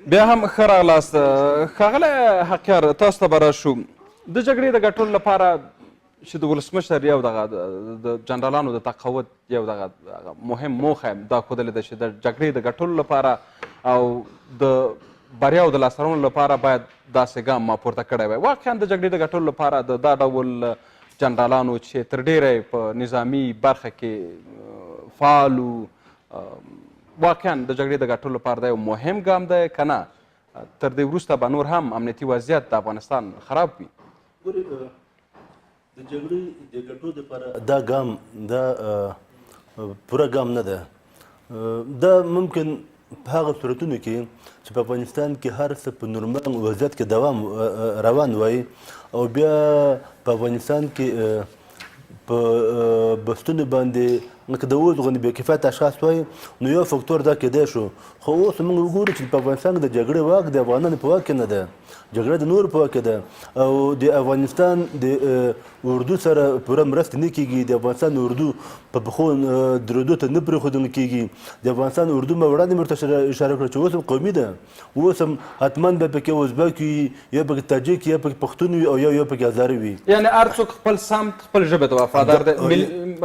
بیا هم ښه راغلاست. ښاغلی حقیار، تاسو ته به راشو. د جګړې د ګټلو لپاره چې د ولسمشر یو دغه د جنرالانو د تقاعد یو دغه مهم موخه دا ښودلې ده چې د جګړې د ګټلو لپاره او د بریاو د لاسته راوړلو لپاره باید داسې ګام ما پورته کړی وای. واقعا د جګړې د ګټلو لپاره د دا ډول جنرالانو چې تر ډېره یې په نظامي برخه کې فعال وو، واقعا د جګړې د ګټلو لپاره دا یو مهم ګام دی که نه تر دې وروسته به نور هم امنیتي وضعیت د افغانستان خراب وي؟ ګورئ، د جګړې د ګټو لپاره دا ګام دا پوره ګام نه ده. دا ممکن په هغه صورتونو کې چې په افغانستان کې هر څه په نورمال وضعیت کې دوام روان وای او بیا په افغانستان کې په بستونو باندې لکه د اوس غوندې بې کفایته اشخاص وای، نو یو فکتور دا کېدای شو. خو اوس موږ وګورو چې په افغانستان کې د جګړې واک د افغانانو په واک کې نه ده، جګړه د نورو په واک کې ده او د افغانستان د اردو سره پوره مرستې نه کېږي، د افغانستان اردو په پښو درېدو ته نه پرېښودل کېږي. د افغانستان اردو ما وړاندې مې ورته اشاره کړه چې اوس هم قومي ده، اوس هم حتما به پکې ازبک وي، یو پکې تاجک، یو پکې پښتون وي او یو یو پکې هزاره وي. یعنې هر څوک خپل سمت خپل ژبې ته وفادار دی،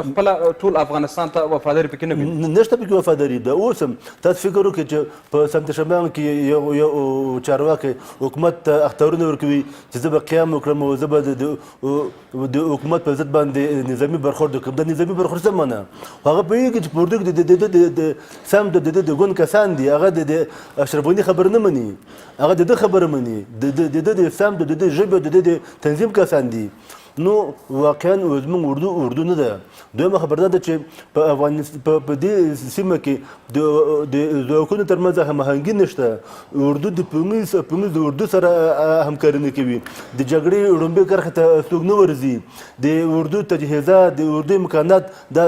خپله ټول افغانستان ته وفاداري پکې نه ویني. نشته پکې وفاداري ده. اوس هم تاسو فکر وکړئ چې په سمت شمال کې یو یو چارواکی حکومت ته اخطارونه ورکوي چې زه به قیام وکړم او زه به د حکومت په ضد باندې نظامي برخورد وکړم. دا نظامي برخورد څه معنا؟ خو هغه پوهېږي چې په اردو کې د سمت د ده د ګوند کسان دي، هغه د اشرف غني خبره نه مني، هغه د ده خبره مني، د ده د سمت د ده ژبې د ده د تنظیم کسان دي. نو واقعا زموږ اردو اردو نه ده. دویمه خبره دا ده چې په افغانستان په دې سیمه کې د ځواکونو ترمنځ هماهنګي نشته. اردو د پولیس د اردو سره همکاري نه کوي، د جګړې ړومبۍ کرښې ته څوک نه ورځي، د اردو تجهیزات د اردو امکانات دا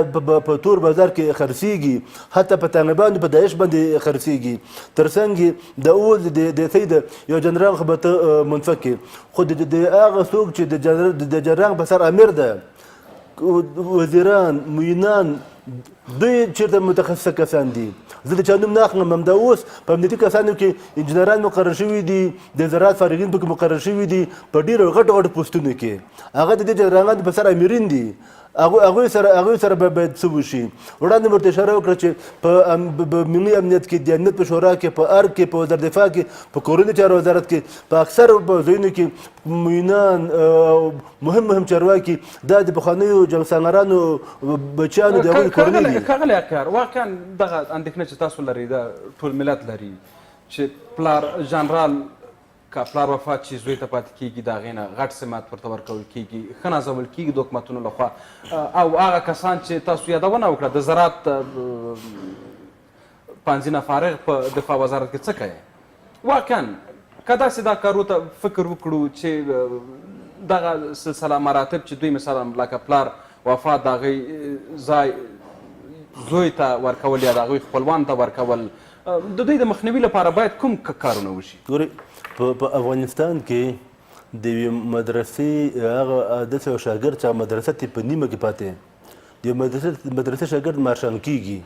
په تور بازار کې خرڅېږي، حتی په طالبانو په داعش باندې خرڅېږي. ترڅنګ یې د اوس د سید یو جنرال خو به ته منفک کې، خو د هغه څوک چې د جنرال په سر امیر ده، وزیران معینان دوی چېرته متخصصه کسان دي. زه د چا نوم نه اخلم. همدا اوس په امنیتي کسانو کې انجنیران مقرر شوي دي، د زراعت فارغین پکې مقرر شوي دي، په ډېرو غټو غټو پوسټونو کې هغه د دې جنرالانو په سر امیرین دي. هغوی سره به باید څه وشي؟ وړاندې مې ورته اشاره وکړه چې په ملي امنیت کې، د امنیت په شورا کې، په ارګ کې، په وزارت دفاع کې، په کورنیو چارو وزارت کې، په اکثر ځایونو کې معینان مهم مهم چارواکي دا د پخوانیو جنګسالارانو بچیانو د هغوی کورنۍ دي. ښاغلی حقیار، واقعا دغه اندېښنه چې تاسو لرئ دا ټول ملت لري چې پلار جنرال که پلار وفات شي زوی ته پاتې کېږي، د هغې نه غټ سمت ورته ورکول کېږي، ښه نازول کېږي د حکومتونو لخوا. او هغه کسان چې تاسو یادونه وکړه د زراعت پوهنځي نه فارغ په دفاع وزارت کې څه کوي؟ واقعا که داسې دا کارو ته فکر وکړو چې دغه سلسله مراتب چې دوی مثلا لکه پلار وفات د هغوی ځای زوی ته ورکول یا د هغوی خپلوان ته ورکول، د دوی د مخنیوي لپاره باید کوم کارونه وشي؟ ګورئ، په افغانستان کې د یوې مدرسې هغه داسې یو شاګرد چې هغه مدرسه ترې په نیمه کې پاتې، د یوې مدرسې شاګرد مارشال کېږي.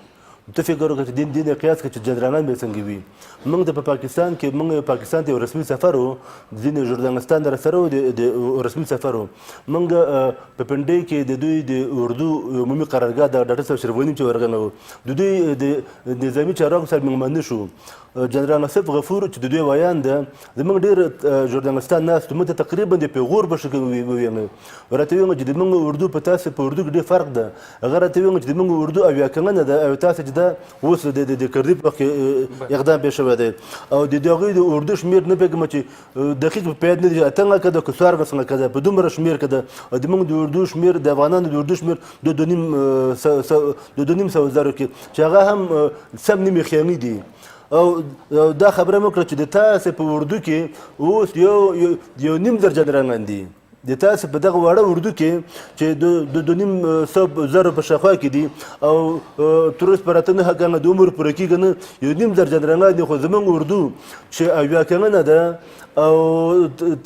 ته فکر وکړه چې دین قیاس کړه چې جنرالان به څنګه وي. موږ ته په پاکستان کې، موږ پاکستان ته یو رسمي سفر و، ځینې ژورنالستان در سره و، د رسمي سفر و. موږ په پنډۍ کې د دوی د اردو عمومي قرارګاه د ډاکټر صاحب اشرف غني چې ورغلی و، د دوی د نظامي چارواکو سره مېلمانه شو. جنرال اصف غفور چې د دوی ویاند ده، زموږ ډېر ژورنالستان ناست وو، موږ ته تقریبا د پیغور په شکل وویل، راته ویل چې د موږ اردو په تاسو په اردو کې ډېر فرق ده. هغه راته ویل چې د موږ اردو 70 کلنه ده او تاسو چې دا اوس د کرزي په وخت کې اقدام پرې شوی دی، او د هغوی د اردو شمېر نه پوهېږم چې دقیق په یاد نه دي، 8 لکه ده که 14 لکه ده، په دومره شمېر کې ده. او د موږ د اردو شمېر، د افغانانو د اردو شمېر د 250 زرو کې چې هغه هم سم نیمې خیالي دي. او دا خبره مې وکړه چې د تاسې په اردو کې اوس 1.5 زر جنرالان دي. د تاسو په دغه واړه اردو کې چې د 2.5 زرو په شاوخوا کې دي او تر اوسه پورې 8 9 کلنه د عمر پوره کېږي نه، 1.5 زر جنرالان دي. خو زمونږ اردو چې 70 کلنه ده او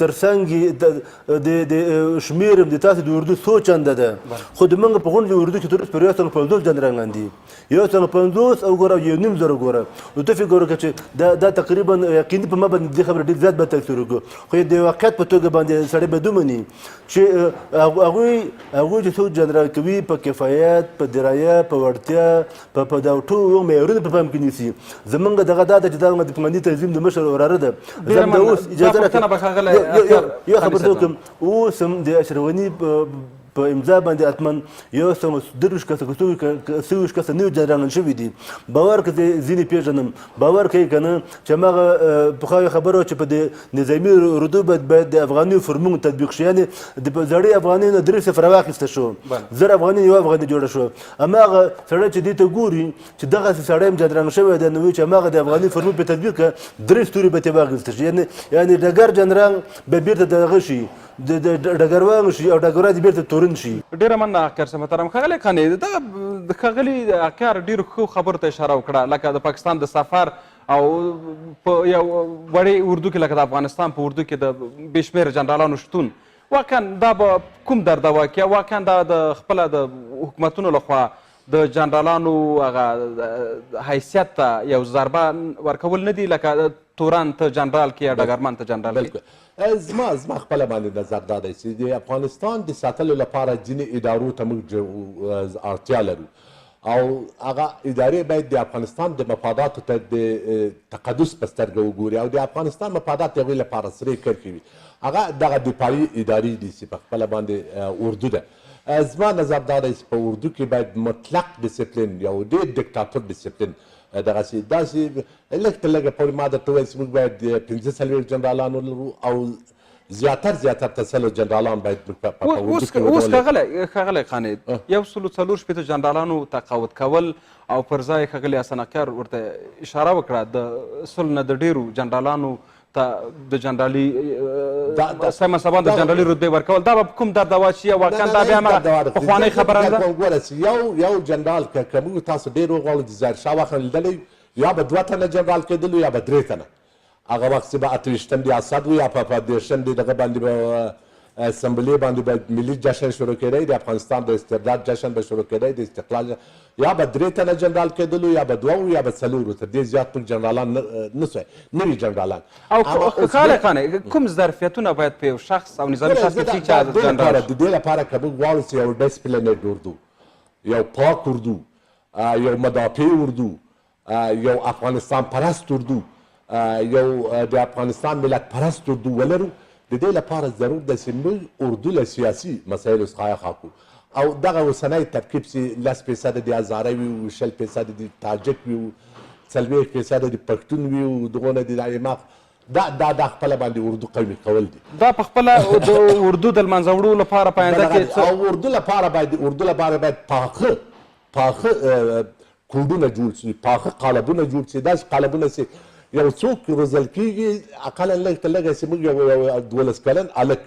ترڅنګ د شمېر هم د تاسو د اردو څو چنده ده، خو د موږ په غونډې اردو کې تر اوسه پورې 150 جنرالان دي. 150 او ګوره 1.5 زر ګوره. نو ته فکر وکړه چې دا تقریبا یقیني په ما باندې دې خبره ډېر زیات به تاثیر وکړو، خو د واقعیت په توګه باندې سړی به ومني چې هغوی چې څوک جنرال کوي، په کفایت، په درایه، په وړتیا، په دا ټولو معیارونه په پام کې نیسي. زمونږ دغه دا ده چې دا د پخواني تنظیم د مشر وراره ده. ډېره زه د اوس مننه. اجازه دا راکړه. پوښتنه به ښاغلی یو خبر قانع ته وکړم. اوس هم د اشرف غني په امضا باندې حتما 123 کسه که 24 کسه نوي جنرالان شوي دي. باور که زه ځینې پېژنم، باور کوي که نه چې هماغه پخوا یو خبره وه چې په دې نظامي اردو باید د افغاني فرمونو تطبیق شي، یعنې د زړې افغانۍ نه درې صفره واخیسته شو، 1000 افغانۍ یوه افغانۍ جوړه شوه. هماغه سړی چې دې ته ګوري چې دغسې سړی هم جنرال شوی دی، نو وایي چې هماغه د افغاني فرمون په تطبیق درې ستوري به ترې واخیسته شي، یعنې ډګر جنرال به بېرته دغه شي، د ډګروال شي او ډګروال دې بېرته تورن شي. ډېره مننه حقیار صاحب محترم. ښاغلی قانع، دغه د ښاغلي حقیار ډېرو ښو خبرو ته اشاره وکړه، لکه د پاکستان د سفر او په یو وړې اردو کې، لکه د افغانستان په اردو کې د بې شمېره جنرالانو شتون، واقعا دا به کوم درده واقع؟ واقعا دا د خپله د حکومتونو لخوا د جنرالانو هغه حیثیت ته یو ضربه ورکول نه دي، لکه تورن ته جنرال کې یا ډګرمن ته جنرال کې؟ بالکل. زما خپله باندې نظر دا دی چې د افغانستان د ساتلو لپاره ځینې ادارو ته موږ اړتیا لرو او هغه ادارې باید د افغانستان د مفاداتو ته د تقدس په سترګه وګوري او د افغانستان مفادات د هغوی لپاره سرې کرښې وي. هغه دغه دفاعي ادارې دي چې په خپله باندې اردو ده. زما نظر دا دی چې په اردو کې باید مطلق ډیسپلین، یو ډېر دیکتاتور ډیسپلین دغسې داسې لږ تر لږه پورې. ما درته وویل چې موږ باید 45 جنرالان ولرو او زیاتر تر 100 جنرالان باید موږ په اردو اوس کې اوس ولرو. ښاغلی قانع، 164 جنرالانو تقاعد کول او پر ځای ښاغلي حسن حقیار ورته اشاره وکړه، د 100 نه د ډېرو جنرالانو ته د جنرالي منصبان د جنرالي رتبې ورکول، دا به کوم درد واچي؟ او واقعا دا بیا هماغه پخوانۍ خبره نه ده؟ وګوره چې یو جنرال که موږ تاسو ډېر وغواړو، د ظاهر شاه وخت لیدلی، یا به دوه تنه جنرال کېدلو یا به درې تنه. هغه وخت چې به 28م د اسد و یا په 30م د دغه باندې به سنبلې باندې به ملي جشن شروع کېدی، د افغانستان د استرداد جشن به شروع کېدی، د استقلال، یا به درې تنه جنرال کېدلو یا به دوه وو یا به څلور وو. تر دې زیات موږ جنرالان نه سوی، نوي جنرالان. او اما اوس ښاغلی قانع، کوم ظرفیتونه باید په یو شخص او نظامي شخص کې چې د دې جنرال لپاره شي؟ د دې لپاره که موږ غواړو چې یو disciplined اردو، یو پاک اردو، یو مدافع اردو، یو افغانستان پرست اردو، یو د افغانستان ملت پرست اردو ولرو، د دې لپاره ضرور ده چې موږ اردو له سیاسي مسایلو څخه هاخوا کړو او دغه اوسنی ترکیب چې 10 فیصده د هزاره وي او 20 فیصده د تاجک وي او 40 فیصده د پښتون وي او دغونه د ایماق، دا خپله باندې اردو قومي کول دي. دا په خپله د اردو د لمنځه وړلو لپاره په آینده کې څه او اردو لپاره باید پاخه کوډونه جوړ شي، پاخه قالبونه جوړ شي، داسې قالبونه چې یو څوک روزل کېږي، اقلا لږ تر لږه چې موږ یو 12 کلن هلک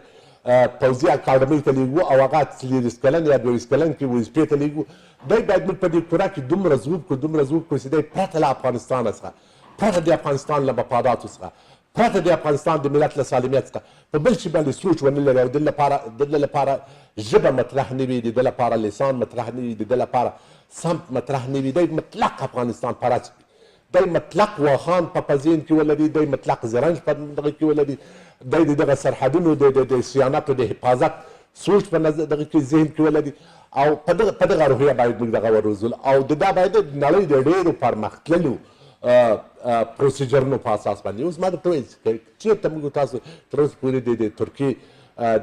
پوځي اکاډمۍ ته لېږو او هغه 24 کلن یا 22 کلن کې وظیفې ته لېږو، دی باید موږ په دې کره کې دومره ذوب کړو، دومره ذوب کړو چې دی پرته له افغانستان څخه، پرته د افغانستان له مفاداتو څخه، پرته د افغانستان د ملت له سالمیت څخه په بل شي باندې سوچ ونه لري او د ده لپاره ژبه مطرح نه وي، د ده لپاره لسان مطرح نه وي، د ده لپاره سمت مطرح نه وي. دی مطلق افغانستان پرست وي، دی مطلق واخان په ذهن کې ولري، دی مطلق زرنج په دغه کې ولري، دی د دغه سرحدونو د صیانت او د حفاظت سوچ په نظر دغه کې ذهن کې ولري او په دغه روحیه باید موږ دغه وروزل او د دا باید د نړۍ د ډېرو پرمختللو procedure ونو په اساس باندې. اوس ما درته وویل چې چېرته موږ تاسو تر اوسه پورې د ترکیې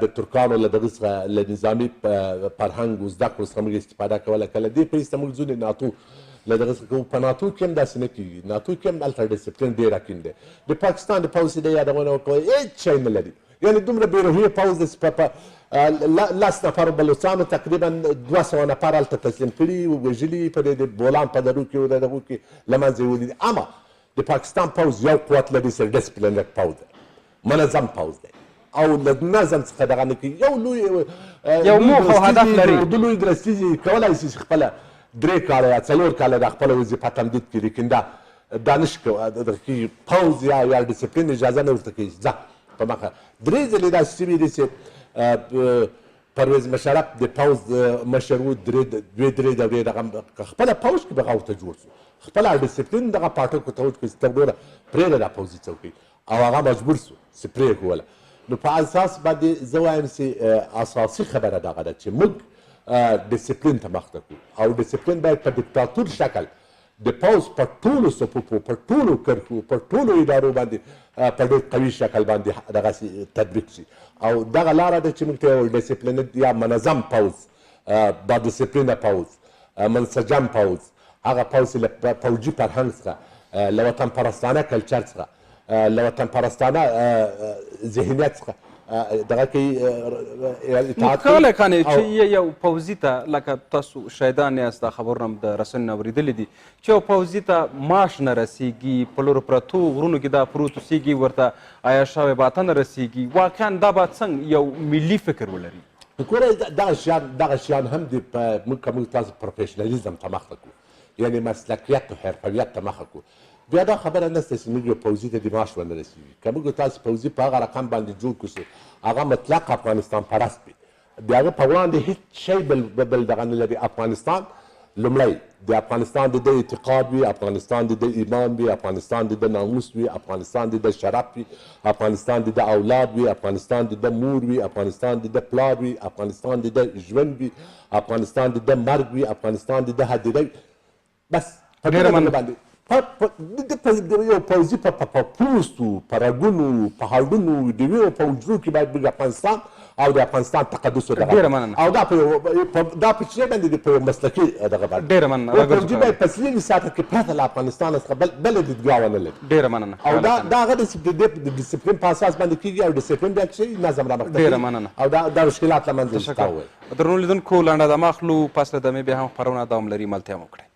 د ترکانو له دغه څخه، له نظامي فرهنګ او زده کړو څخه موږ استفاده کوله، که له دې پیسې موږ ځو د ناتو له دغه څخه کوو. په ناتو کې هم داسې نه کېږي. ناتو کې هم هلته ډسپلین ډېر حکیم دی. د پاکستان د پوځ د یادونه وکړه، هېڅ شی نه لري، یعنې دومره بې روحیه پوځ دی چې په 10 نفرو بلوڅانو تقریبا 200 نفر هلته تسلیم کړي، وژلي، په دې د بولان په درو کې او د دغو کې له منځه یې وړي دي. اما د پاکستان پوځ یو قوت لري چې disciplined پوځ دی، منظم پوځ دی. او له نظم څخه دغه نه کوي. یو لوی یو موخه او هدف لري. اردو لوی درستیز کولای شي چې خپله 3 کاله یا 4 کاله د خپله وظیفه تمدید کړي، لیکن دا دا نشي کېږي. پوځ یا ډسپلین اجازه نه ورته کوي ځه په مخه. 3 ځلې داسې شوي دي چې پرویز مشرف د پوځ مشر و، 2-3 دورې دغه خپله پوځ کې بغاوت ته جوړ شو، خپله ډسپلین دغه پاټکو ته وکړي چې ته وروره پرېږده دا پوځي څوکۍ، او هغه مجبور شو چې پرېښوله. نو په اساس باندې زه وایم چې اساسي خبره دغه ده چې موږ ډسپلین ته مخته کړو، او ډسپلین باید په دیکتاتور شکل د پوځ په ټولو صفوفو، په ټولو کرښو، په ټولو ادارو باندې په ډېر قوي شکل باندې دغسې تطبیق شي. او دغه لاره ده چې موږ ته یو ډسپلینډ یا منظم پوځ، با ډسپلینه پوځ، منسجم پوځ، هغه پوځ چې له پوځي فرهنګ څخه، له وطن پرستانه کلچر څخه، له وطن پرستانه ذهنیت څخه دغه کوي اطاعت کوي. ښاغلی قانع، چې یو پوځي ته لکه تاسو شاهدان یاست، دا خبرونه هم د رسنیو نه اورېدلي دي چې یو پوځي ته معاش نه رسېږي، په لرو پرتو غرونو کې دا پروت اوسېږي، ورته عیاشا شوی باته نه رسېږي، واقعا دا به څنګه یو ملي فکر ولري؟ ګوره دغه شیان هم د موږ که موږ تاسو پروفیشنلیزم ته مخه کړو، یعنې مسلکیت او حرفویت ته مخه کړو، بیا دا خبره نشته چې موږ یو پوځي ته د معاش ونه رسېږي. که موږ تاسو پوځي په هغه رقم باندې جوړ کړو چې هغه مطلق افغانستان پرست وي، د هغه په وړاندې هیڅ شی بل دغه نه لري. افغانستان لومړی د افغانستان د ده اعتقاد وي، افغانستان د ده ایمان وي، افغانستان د ده ناموس وي، افغانستان د ده شرف وي، افغانستان د ده اولاد وي، افغانستان د ده مور وي، افغانستان د ده پلار وي، افغانستان د ده ژوند وي، افغانستان د ده مرګ وي، افغانستان د ده هدیره وي. بس په ډېره دغه مننه. باندې یو پوځي په پوستو، په رګونو، په هډونو، د وینو په حجرو کې باید موږ افغانستان او د افغانستان تقدس ودغه. ډېره مننه. او دا دا په څه باندې په یو مسلکي دغه باندې. ډېره مننه. یو پوځي باید په 24 ساعته کې پرته له افغانستان څخه بله دیدګاه ونه لري. ډېره مننه. او دا هغه د ډسپلین په اساس باندې کېږي، او ډسپلین بیا چې نظم رامخته ډېره کوي. مننه. او دا مشکلات له منځه تشکر. وړي. درنو لیدونکو، لنډه دمه اخلو، پس له دمې بیا هم خپرونه دوام لري، ملتیا مو وکړئ.